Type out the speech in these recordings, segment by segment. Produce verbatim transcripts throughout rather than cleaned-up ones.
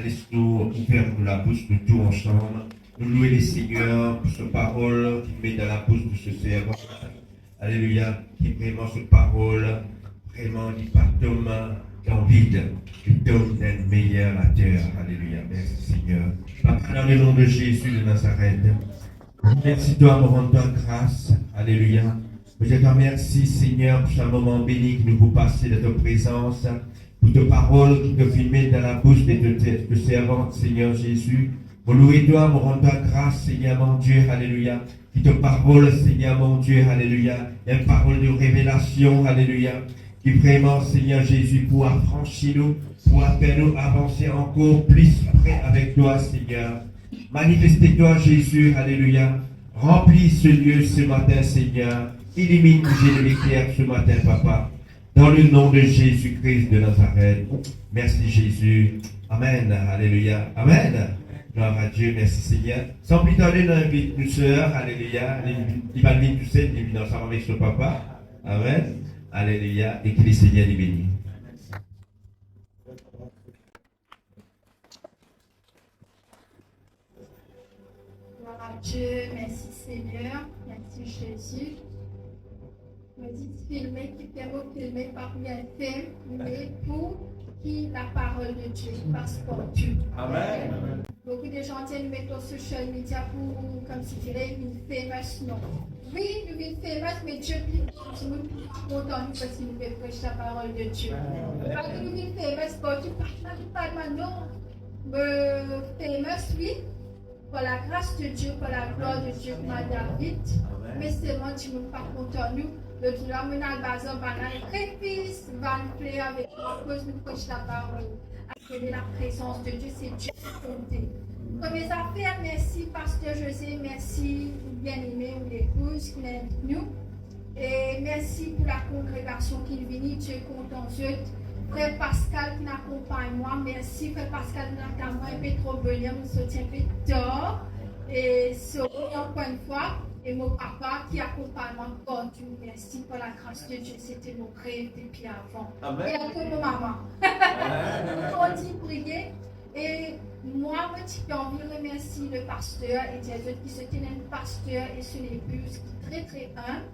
Les nou ouver nou labous, nou tou ansam, nou lwe Lesegner pou so parol ki met dan labous de so servan. Aleluya, ki vreman so parol, vreman li pa tom dan vid, li tom dan meyer later. Aleluya, mersi Segner. Papa, dan le nom de Jésus de Nazareth, mersi twa, mo rann twa gras. Aleluya. Mo dir twa mersi, Segner, pou sa moman beni ki nou pou pase dan to prezans, pou to parol ki to finn met dan labous de to, to servant, Segner Zezi. Mo lwe twa, mo rann twa gras, Segner mon Die, aleluya. Ki to parol, Segner mon Die, aleluya, enn parol de revelasion, aleluya, ki vreman, Segner Zezi, pou afransi nou, pou fer nou avanse ankor plis pre avek twa, Segner. Manifeste twa, Zezi, aleluya. Ranpli se lie se matin, Segner. Iliminn nou ze de lekler se matin, Papa. Dans le nom de Jésus-Christ de Nazareth. Mersi Zezi. Amen. Aleluya. Amen. Gloire à Dieu. Mersi Segner. San pli tarde, nou invit nou ser. Aleluya. Li, li pa vinn tousel, li vinn ansam avek so papa. Amen. Aleluya. E ki Lesegner li beni. Gloire à Dieu, mersi Segner, mersi Zezi. Mo dir filme, ki fer mo filme, pa pou enn film, me pou ki laparol de Die i pas partou. Amen. Boukou de zan dir nou met lor social media pou, koumsi dir, vinn famous, non. Wi, nou vinn famous, me Die pli kontan nou parski nou pe pres laparol de Die. Pa ki nou vinn famous partou, partou, partou, non. Euh, famous, wi, par la grâce de Dieu, par la gloire de Dieu, kouma David. Amen. Me selman dimoun pa kontan nou. Lot zour la, mo'nn al bazar, bann-la krefis, vann fler avek nou, akoz nou pres laparol. Akoz laprezans de Die, se Die ki konte. Premie zafer, mersi Paster José, mersi ou bieneme, ou lepouz ki inn invit nou. E mersi pou lakongregasion ki vini, Die kontan zot. Frer Pascal ki akonpagn mwa, mersi frer Pascal, nataman enpe tro boner, mo sorti enpe tar. E sorry ankor enn fwa, e mo papa ki akonpagn mwa partou, mersi par la grâce de Dieu, sete mo rev depi avan. Amen. E ankor mo mama. Amen. Kontign priye. E mwa, mo ti pe anvi remersi le pasteur e dir zot ki zot ena enn pasteur e so lepouz ki tre, tre inb.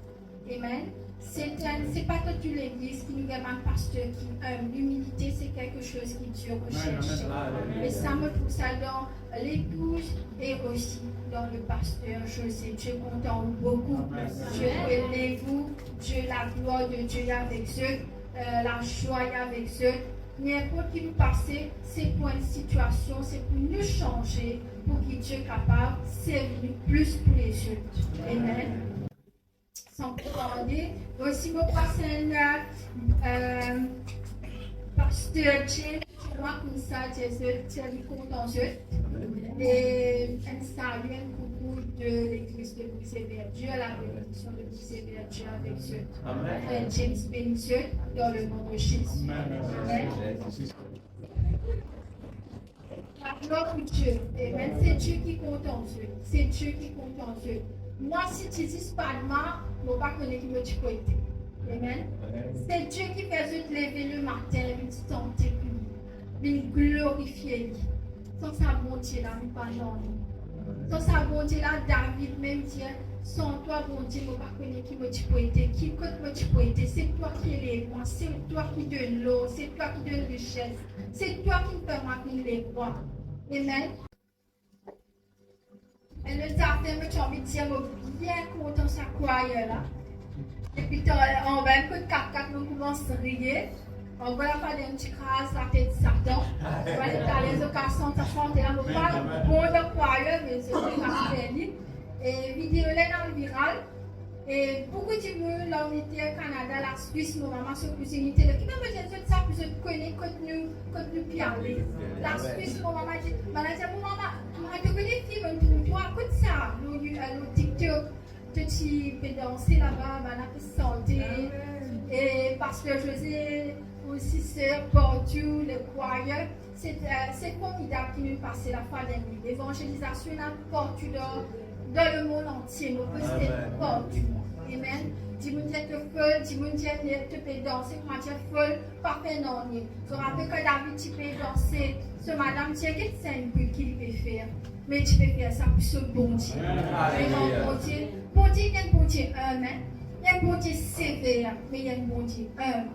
Amen. Se enn, se pa dan tou legliz ki nou gagn bann pasteur ki inb. Limilite, se kelke soz ki Dieu recherche. Amen, amen, amen. E sa, mo trouv sa dan lepouz e osi dan le pasteur José. Dieu kontan ou boukou. Amen. Dieu elev ou. Dieu, la gloire de Dieu est avec zot. Euh, lazwa inn avek zot. Ninport ki nou pase, se pou enn sitiasion, se pou nou sanze, pou ki Die kapav servi nou plis pou lezot. Amen. San pli tarde, osi mo pas enn, euh, Pasteur James, mwa koumsa, dir zot, dir li kontan zot. E enn sali, enn koukou de legliz de Brisé Verdier, la benediction de Brisé Verdier avec zot. Amen. Frère James beni zot dans le nom de Jésus. Amen. Amen. La gloire pour Dieu. Amen. Se Die ki kontan zot. Se Die ki kontan zot. Mwa, si ti zis pa mwa, mo pa kone ki mo ti pou ete. Amen. Amen. Se Die ki fer zot leve le matin, vinn sante pou li, vinn glorifie li. San sa Bondie la, nou pa nanye. San sa Bondie la, David mem dir, san twa, Bondie, mo pa kone ki mo ti pou ete, ki kot mo ti pou ete. Se twa ki elev mwa, se twa ki donn lor, se twa ki donn rises, se twa ki fer mwa vinn lerwa. Amen. Enn lot zafer mo ti anvi dir, mo bien kontan sa kwayr la. Depi tar, anba enn kot kat-kat, mo koumans riye. Anba lafwa, enn ti kraz latet Satan. Mo ale taler zot kapav sant sa sante la, mo pa bon dan kwayr, me zot kapav fer li. E video la inn al viral. E boukou dimoun Langliter, Kanada, Laswis, mo mama so kouzinn, li te la, ki mem mo dir zot sa pou zot kone kot nou, kot nou pe ale. Laswis, mo mama dir, bann-la dir, mo mama, mo, to kone fim, mo trouv twa, kot sa, lor, euh, lor TikTok, to ti pe danse laba, bann-la pe sante. Amen. E Pasteur José osi, ser partou, le kwayr. Se, euh, se formidab ki nou pase lafwa dernie. Levangelizasion ena partou dan, dan lemond antie, nou poste partou. Amen. Amen. Dimoun dir to fol, dimoun dir to pe danse, kouma to fol, pa fer nanye. Zot rapel kan David ti pe danse, so madam dir, get sa enn boug ki li pe fer. Me ti pe fer sa pou so Bondie. Amen. Amen. Bondie, Bondie, li enn Bondie, amen. Li enn Bondie sever, me li enn Bondie, amen.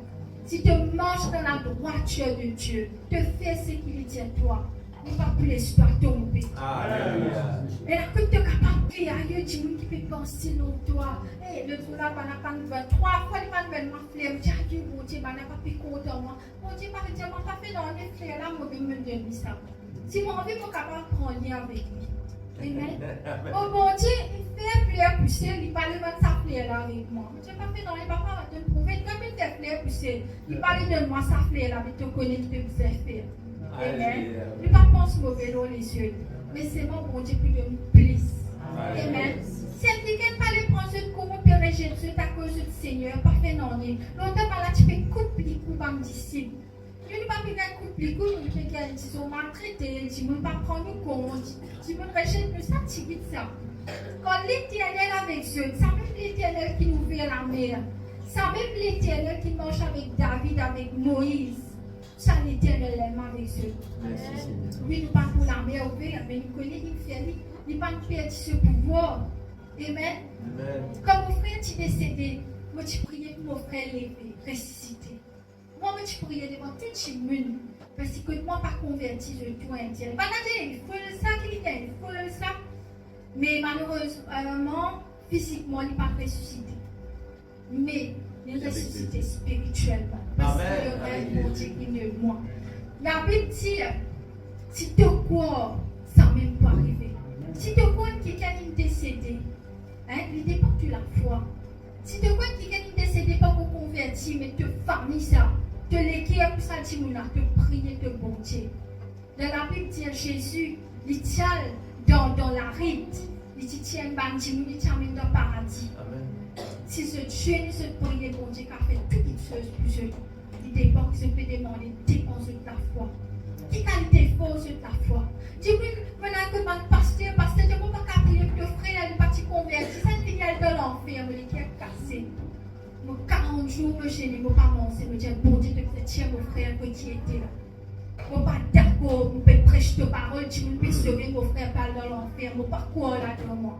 Si to mars dan la droitir de Dieu, to fer seki li dir twa, li pa pou les twa tonbe. Amen. E la kot to kapav pe, ayo dimoun ki pe panse lor twa. E, lot zour la, bann la pa'nn donn, trwa fwa li pa'nn donn mwa fler, mo dir, ayo Bondie, bann la pa pe kontan mwa. Bondie pa dir mwa pa fer nanye, fler la, mo donn, mo donn li sa. Si mo anvi, mo kapav pran li avek li. Amen. Amen. Mo Bondie, li fer fler pouse, li pa le donn sa fler la avek mwa. Mo dir, pa fer nanye, papa, mo donn prouve, li fer fler pouse, li pa le donn mwa sa fler la, me to kone ki to bizin fer. Amen. Aleluya. Li pa pans move lor lezot, me selman Bondie pou donn plis. Aleluya. Amen. Si enn kikenn pa le pran zot kont, pe rezet zot akoz zot Segner, pa fer nanye. Lontan bann la ti pe koup likou bann disip. Nou, nou pa pe gagn koup likou, nou pe gagn, dizon, maltrete, dimoun pa pran nou kont, dimoun rezet nou, sa ti git sa. Kan Leternel avek zot, samem Leternel ki'nn ouver lamer, samem Leternel ki mars avek David, avek Moiz, sa Leternel la mem avek zot. Mersi, Segner. Wi, nou pa pou lamer ouver, me nou kone li fer li, li pa'nn perdi so pouvwar. Amen. Amen. Kan mo frer ti desede, mo ti priye pou mo frer leve, resisite. Mwa, mo ti priye devan tou dimoun, parski kot mwa pa konverti, zot tou Indien. Bann la dir, li fol sa, ki li gagn, li fol sa. Me malerezman, fizikman, li pa resisite. Me li resisite spiritielman, parski li ena enn Bondie ki ena mwa. Labib dir, si to krwar, samem pou arive. Si to krwar kikenn inn desede, Hein, li depann de lafwa. Si to krwar kikenn inn desede pa pou konverti, me to fami sa, to leker pou sa dimoun la, to priye to Bondie. Dan Labib dir Zezi, li ti al dan, dan larit, li ti tir enn bann dimoun, li ti amenn dan paradi. Amen. Si zot zene, zot priye, Bondie kapav fer tou kiksoz pou zot. Li depann ki zot pe demande, depann zot lafwa. Ki kalite fors zot lafwa? Dimoun, mo ena kot bann paster, paster dir mo pa kapav priye pou to frer, li pa ti konverti, sa fini al dan lanfer, mo leker kase. Mo karant zour mo zene, mo pa manze, mo dir, Bondie, to bizin tir mo frer kot li ete la. Mo pa dakor, mo pe pres to parol, dimoun pe sove, mo frer pe al dan lanfer, mo pa krwar ladan mwa.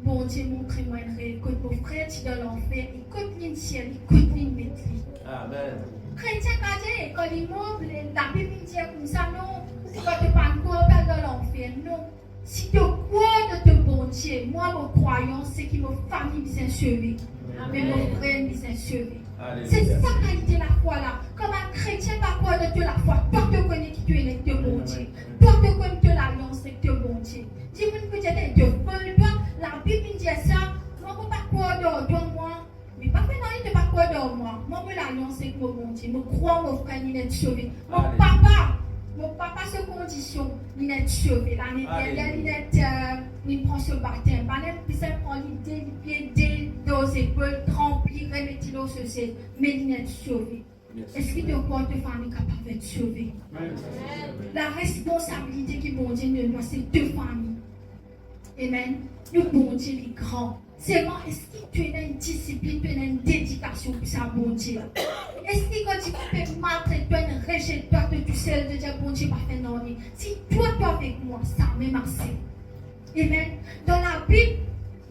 Bondie montre mwa enn rel, kot mo frer ti dan lanfer, e kot linn tir li, kot linn met li. Amen. Kretien kapav dir, kan li mor, Labib inn dir koumsa, non, kan to pa'nn krwar, to pe al dan lanfer. Non. Si to krwar dan to Bondie, mwa mo krwayans se ki mo fami bizin sove. Amen. Me mo frer bizin sove. Aleluya. Se sa kalite lafwa la. Kan bann kretien pa krwar dan to lafwa, twa to kone ki to ena ek to Bondie. Twa to kone to lalians ek to Bondie. Dimoun pou dir, "Eh, to fol twa, Labib inn dir sa, mwa mo pa krwar dan twa, mwa." Me pa fer nanye, to pa krwar dan mwa. Mwa mo lalians ek mo Bondie. Mo krwar mo frer inn et sove. Mo papa, mo papa so kondision, linn et sove. Lane dernie, linn et, euh, linn pran so batem. Bann la bizin pran li de lipie, de lor zepol, tranp li, remet li lor so sez, me linn et sove. Eski to krwar to fami kapav et sove? La responsabilite ki Bondie donn twa, se to fami. Amen. Nou Bondie li gran. Selman, eski to ena enn disiplin, to ena enn dedikasion pou sa Bondie la? Eski kan dimoun pe maltret twa, inn rezet twa, to tousel, to dir, "Bondie pa fer nanye. Si twa, twa avek mwa, samem ase." Amen. Dan Labib,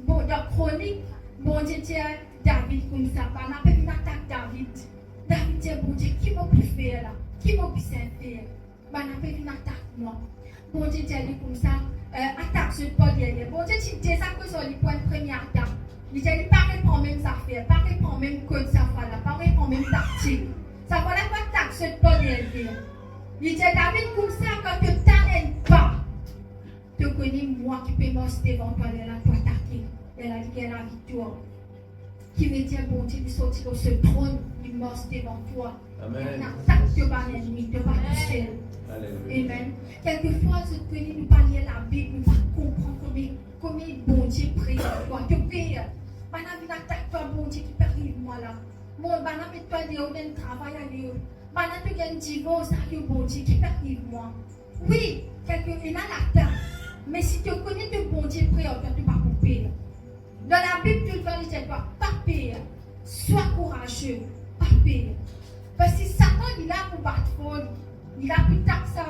bon, dan Kronik, Bondie dir David koumsa, bann la pe vinn atak David. David dir Bondie, "Ki mo pou fer la? Ki mo bizin fer?" Bann la pe vinn atak mwa. Bondie dir li koumsa, eh, atak zot par deryer. Bondie ti deza koz ar li pou enn premie atak. Li dir li pa repran mem zafer, pa repran mem kod sa fwa la, pa repran mem taktik. Sa fwa la pou atak zot par deryer. Li dir David koumsa, kan to tann enn pa, to kone mwa ki pe mars devan twa, lerla pou atake, lerla li gagn laviktwar. Ki vedir Bondie li sorti lor so tronn, li mars devan twa. Amen. Li atak to bann lennmi, to pa tousel. Aleluya. Amen. Kelkefwa, zot kone, nou pa lir Labib, nou pa konpran komie, komie Bondie pre pou twa. To per. Bann la vinn atak twa, Bondie, ki pe ariv mwa la? Bon, bann la met twa deor dan travay, ayo. Bann la to gagn divors, ayo Bondie, ki pe ariv mwa? Wi, kelke, ena latak. Me si to kone to Bondie pre ar twa, to pa pou per. Dan Labib, toultan li dir twa, pa per, swa kouraze, pa per. Parski Satan, li la pou bat for, li la pou tap sa